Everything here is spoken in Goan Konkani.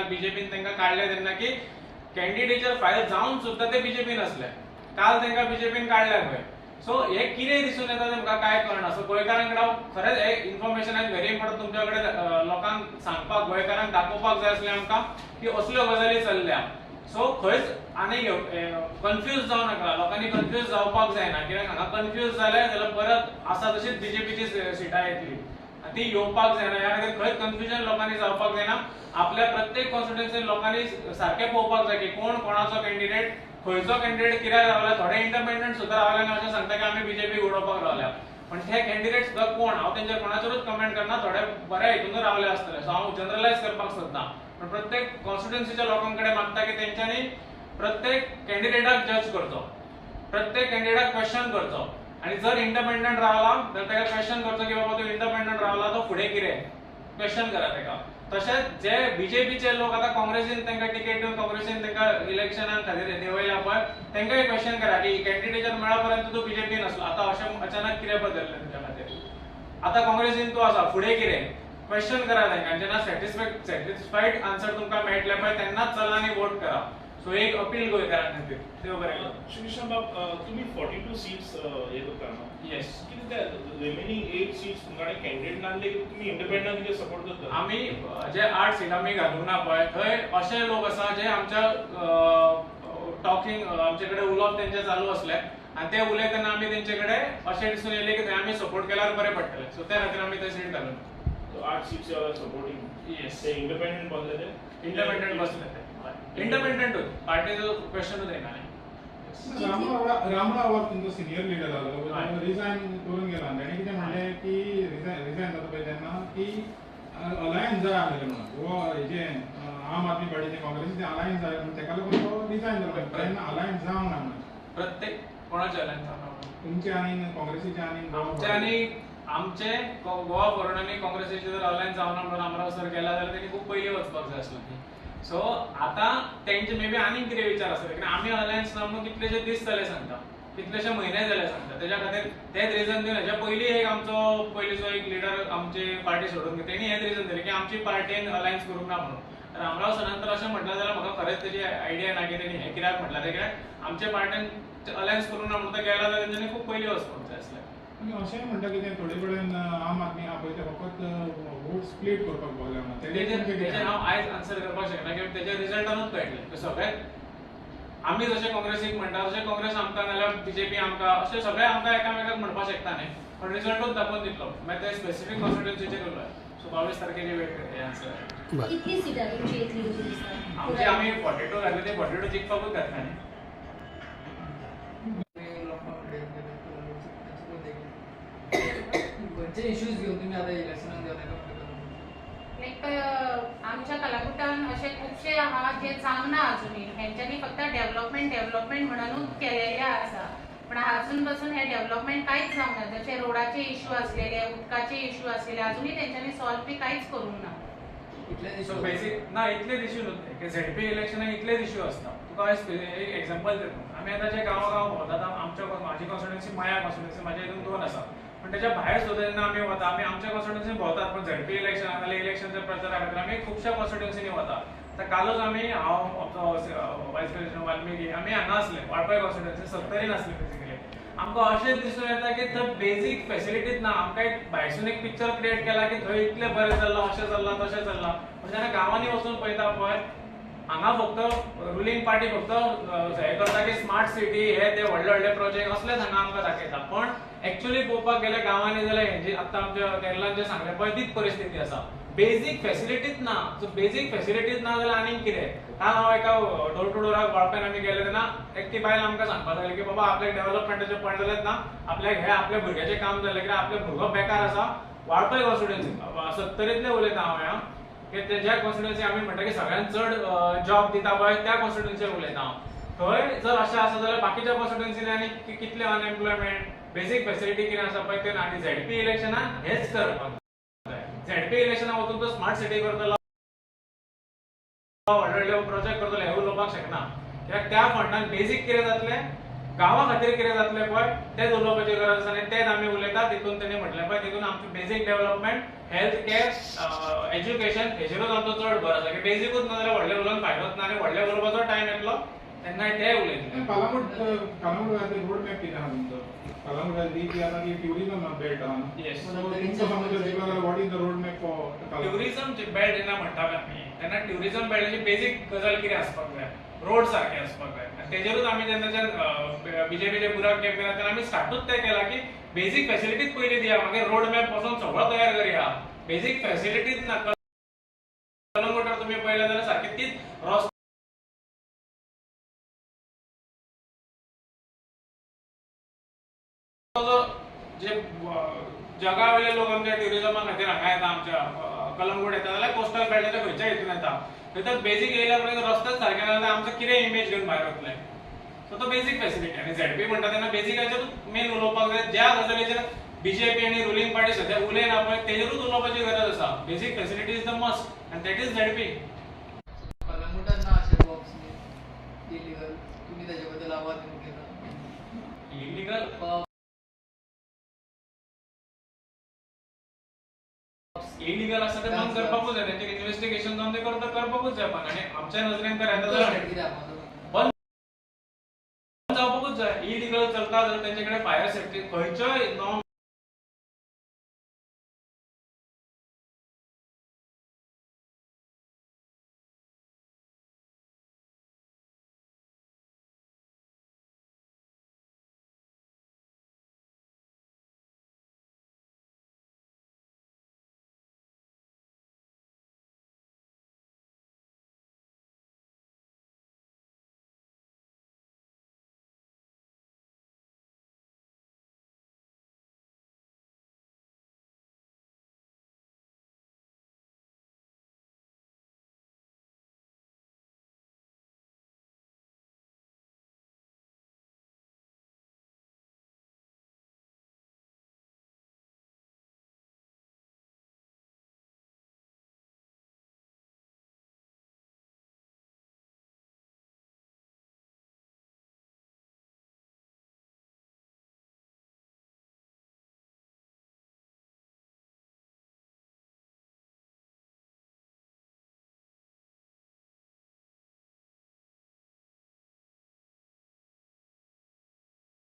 बीजेपीन तांकां काडले तेन्ना की कॅन्डिडेचर फायल जावन सुद्दां ते बीजेपीन आसले. काल तांकां बीजेपीन काडले पळय. सो हे कितें दिसून येता तें म्हाका कांय कळना. सो गोंयकारां कडेन हांव खरेंच हे इन्फॉर्मेशन is very important तुमच्या कडेन लोकांक सांगपाक, गोंयकारांक दाखोवपाक जाय आसलें आमकां की असल्यो गजाली चल्ल्या. सो खंयच आनी कन्फ्यूज जावं नाका, लोकांनी कन्फ्यूज जावपाक जायना, कित्याक हांगा कन्फ्यूज जाले जाल्यार परत आसा तशीच बीजेपीची सिटां येतली आनी ती येवपाक जायना. ह्या खातीर खंयच कन्फ्युजन लोकांनी जावपाक जायना. आपल्या प्रत्येक कॉन्स्टिट्युएन्सीन लोकांनी सारकें पळोवपाक जाय की कोण कोणाचो कॅन्डिडेट, खंयचो कॅन्डिडेट कित्याक रावला. थोडे इंडिपेंडंट सुद्दां रावले आनी अशें सांगता की आमी बीजेपीक उडोवपाक रावल्या, पण ते कॅन्डिडेट सुद्दां कोण हांव तेंच्या कोणाचेरूच कमेंट करना. थोडे बऱ्या हितून रावले आसतले, सो हांव जनरलायज करपाक सोदना. पण प्रत्येक कॉन्स्टिट्युएन्सीच्या लोकां कडेन मागता की तेंच्यांनी प्रत्येक कॅन्डिडेटाक जज करचो, प्रत्येक कॅन्डिडेटाक क्वेश्चन करचो आनी जर इंडिपेंडंट रावला तर ताका क्वेश्चन करचो की बाबा तूं इंडिपेंडंट रावला तो फुडें कितें, क्वेश्चन करा ताका. तशेंच जे बीजेपीचे लोक आतां काँग्रेसीन तांकां तिकेट दिवन काँग्रेसीन तांकां इलेक्शना खातीर देंवयल्या पळय, तांकांय क्वेश्चन करा की कॅन्डिडेचर मेळा पर्यंत तूं बीजेपीन आसलो, आतां अशें अचानक कितें बदललें तुज्या खातीर, आतां काँग्रेसीन तूं आसा, फुडें कितें, क्वेश्चन करा तांकां. जेन्ना सॅटिस्फायड आन्सर तुमकां मेळटलें पळय तेन्नाच चला आनी वोट करा. सो एक अपील गोंयकारां खातीर. देव बरें करूं. श्रीकृष्ण बाब, तुम्ही 42 सीट्स हे करता न्हू? येस. कितें ते रिमेनिंग 8 सीट्स तुमकां कॅन्डिडेट नासले की तुम्ही इंडिपेंडंट कितें सपोर्ट करता? आमी जे 8 सीट आमी घालूंक ना पळय, थंय अशे लोक आसा जे आमच्या टॉकिंग, आमचे कडेन उलोवप तेंचें चालू आसलें आनी ते उलयतना आमी तेंचे कडेन अशें दिसून येयलें की थंय आमी सपोर्ट केल्यार बरें पडटलें. सो त्या खातीर आमी थंय सीट घालूंक. 8 सीट्स are supporting. Yes. ते इंडिपेंडंट बसले ते? इंडिपेंडंट बसले ते, इंडिपेंडंटूच, पार्टीचो क्वेश्चनूच येना न्ही. रामराव वाघ तुमचो सिनियर लिडर जालो, रिजायन करून गेला. ताणें कितें म्हणलें की रिजायन जाता पळय तेन्ना की अलायन्स जाय आसलें म्हणून, गोवा हेजें आम आदमी पार्टीचें काँग्रेसीचें अलायन्स जाय म्हणून ताका लागून तो रिजायन जालो. तेन्ना अलायन्स जावंक ना म्हणून. प्रत्येक कोणाचें अलायन्स जावंक ना? तुमचें आनी काँग्रेसीचें आनी आमचें आनी आमचे गोवा फॉरवर्ड आनी काँग्रेसीचे जर अलायन्स जावना म्हणून रामराव सर गेला जाल्यार तेणी खूब पयलीं वचपाक जाय आसलें. सो आतां तेंचे मे बी आनीक कितें विचार आसतले, कित्याक आमी अलायन्स ना म्हणून कितलेशे दीस जाले सांगता, कितलेशे म्हयने जाले सांगता. तेज्या खातीर तेच रिजन दिवन हेज्या पयलीं एक आमचो पयलींचो एक लिडर आमची पार्टी सोडून तेणी हेच रिजन दिलें की आमची पार्टीन अलायन्स करूंक ना म्हणून. रामराव सरान तर अशें म्हटलें जाल्यार म्हाका खरेंच तेजी आयडिया ना की तेणी हें कित्याक म्हटलां तें, कित्याक आमच्या पार्टीन अलायन्स करूंक ना म्हणून तो गेला जाल्यार तेंच्यांनी खूब पयलीं वचपाक जाय आसलें. आनी अशेंय म्हणटा की ते थोडे कडेन आम आदमी आहा पळय ते फकत वोट स्प्लीट करपाक पावले म्हणून. तेजेर हांव आयज आन्सर करपाक शकना कित्याक तेजे रिजल्टानूच कळटलें. सगळे आमी जशें काँग्रेसीक म्हणटा तशें काँग्रेस आमकां नाल्यार बीजेपी आमकां, अशें सगळे आमकां एकामेकाक म्हणपाक शकता न्ही, पण रिजल्टूच दाखोवन दितलो. मागीर ते स्पेसिफीक कॉन्स्टिट्युएन्सीचेर उरला. सो 22 तारखेची वेट करता आन्सर. कितली सिटां तुमची येतली कशी दिसता? आमची आमी 42 घातले, ते 42 जिखपाकूच घातले न्ही. खंयचे इश्यूज घेवन तुमी आतां इलेक्शनाक देंवता? लायक आमच्या कलाकुटान अशे खुबशे आहा जे जावना अजुनूय. हेंच्यांनी फक्त डेव्हलपमेंट डेव्हलपमेंट म्हणूनच केलेले आसा, पण अजून पासून हे डेव्हलपमेंट कांयच जावना. जशे रोडाचे इश्यू आसलेले, उदकाचे इश्यू आसलेले, अजुनूय तेंच्यांनी सॉल्व बी कांयच करूंक ना. सो बेसीक ना इतलेच इश्यू न्हू की झेडपी इलेक्शनाक इतलेच इश्यू आसता. तुका हांव एक एग्जाम्पल दिता. आमी आतां जे गांवा गांव भोंवतात, आमच्या म्हाजी कॉन्स्टिट्युएन्सी माया कॉन्स्टिट्युएन्सी, म्हाज्या हितून 2 आसा, पण त्याच्या भायर सुद्दां जेन्ना आमी वता, आमी आमच्या कॉन्स्टिट्युएन्सीन भोंवतात, पण झेडपी इलेक्शनाक नाल्यार इलेक्शनच्या प्रचारा खातीर आमी खुबश्या कॉन्स्टिट्युएन्सीनी वता. आतां कालूच आमी, हांव, आमचो वायस प्रेसिडेंट वाल्मिकी, आमी हांगा आसले वाळपय कॉन्स्टिट्युएन्सी, सत्तरीन आसले. बेसिकली आमकां अशें दिसून येता की थंय बेजीक फेसिलिटीज ना. आमकां एक भायरसून एक पिक्चर क्रिएट केला की थंय इतलें बरें चल्लां, अशें चल्लां, तशें चल्लां, पण जेन्ना गांवांनी वचून पळयता पळय, हांगा फक्त रुलींग पार्टी फक्त हें करता की स्मार्ट सिटी हे ते व्हडले व्हडले प्रोजेक्ट असलेच हांगा आमकां दाखयता. पण एक्चुअली पळोवपाक गेल्यार गांवांनी जाल्यार हेंजी आतां आमच्या केरलान जें सांगलें पळय तीच परिस्थिती आसा. बेजीक फेसिलिटीज ना. सो बेजीक फेसिलिटीज ना जाल्यार आनीक कितें. काल हांव एका डोर टू डोराक वाळपयान आमी गेले तेन्ना एकटी बायल आमकां सांगपाक लागली की बाबा आपल्याक डेव्हलपमेंटाचें पडलेलेंच ना, आपल्याक हें आपल्या भुरग्याचें काम जालें कित्याक आपलो भुरगो बेकार आसा. वाळपय कॉन्स्टिट्युएन्सी सत्तरींतलें उलयता हांव ह्या, की ज्या कॉन्स्टिट्युएन्सी आमी म्हणटा की सगळ्यांत चड जॉब दिता पळय त्या कॉन्स्टिट्युएन्सीर उलयता हांव. थंय जर अशें आसा जाल्यार बाकीच्या कॉन्स्टिट्युएन्सीनी आनी कितले अनएम्प्लॉयमेंट, बेजीक फेसिलिटी कितें आसा पळय तें ना. आनी झेडपी इलेक्शनाक हेंच करपाक जाय. झेडपी इलेक्शनाक वचून तो स्मार्ट सिटी करतलो, व्हडले व्हडले प्रोजेक्ट करतलो हें उलोवपाक शकना, कित्याक त्या फंडान बेजीक कितें जातलें, गांवा खातीर कितें जातलें पळय तेच उलोवपाची गरज आसा आनी तेच आमी उलयता. तितून तेणी म्हटलें पळय तितून आमचें basic development, health care, education हेजेरूच आमचो चड भर आसा की बेजिकूच ना जाल्यार व्हडलें उलोवन फायदोच ना आनी व्हडलें उलोवपाचो टायम येतलो तेन्ना ते उलयतले. कलंगूट रोड मॅप कितें आहा तुमचो? कलंगूट ती आतां ती ट्युरिझम बेल्ट आहा न्हू, what is the road map for tourism belt जेन्ना म्हणटात आमी तेन्ना ट्युरिझम बेल्टाची बेजीक गजाल कितें आसपाक जाय, रोड सारके आसपाक जाय. आनी तेजेरूच आमी जेन्नाच्यान बीजेपीचे बुराक कॅम्पेन तेन्ना आमी स्टार्टूच तें केला की बेजीक फॅसिलिटीज पयलीं दिया, मागीर रोड मॅप पासून सगळो तयार करया. बेजीक फॅसिलिटीज ना. कलंगूटार तुमी पळयलें जाल्यार सारकी तीच रस्तो जे जगा वयले लोक आमच्या ट्युरिझमा खातीर हांगा येता, आमच्या कलंगूट येता जाल्यार कोस्टल बेल्टाच्या खंयच्या हितून येता, थंय तर बेजीक येयल्या उपरांत रस्तेच सारके ना जाल्यार आमचो कितें इमेज घेवन भायर वतले. सो तो बेजीक फॅसिलिटी. आनी झेडपी म्हणटा तेन्ना बेजिकाचेरूच मेन उलोवपाक जाय. ज्या गजालीचेर बीजेपी आनी रुलींग पार्टी सद्या उलयना पळय तेजेरूच उलोवपाची गरज आसा. Basic facility is the must आनी that is ZP. कलंगूटान ना अशे पब्स इलिगल, तुम्ही त्याच्या बद्दल आवाज केला? इलिगल इलिगल आसा ते बंद करपाकूच जाय, तेंचेर इन्व्हेस्टिगेशन जावन ते करपाकूच जाय. पण आनी आमच्या नजरेन तर येता जाल्यार बंद जावपाकूच जाय. इलिगल चलता जाल्यार तेंचे कडेन फायर सेफ्टी खंयचोय नॉर्म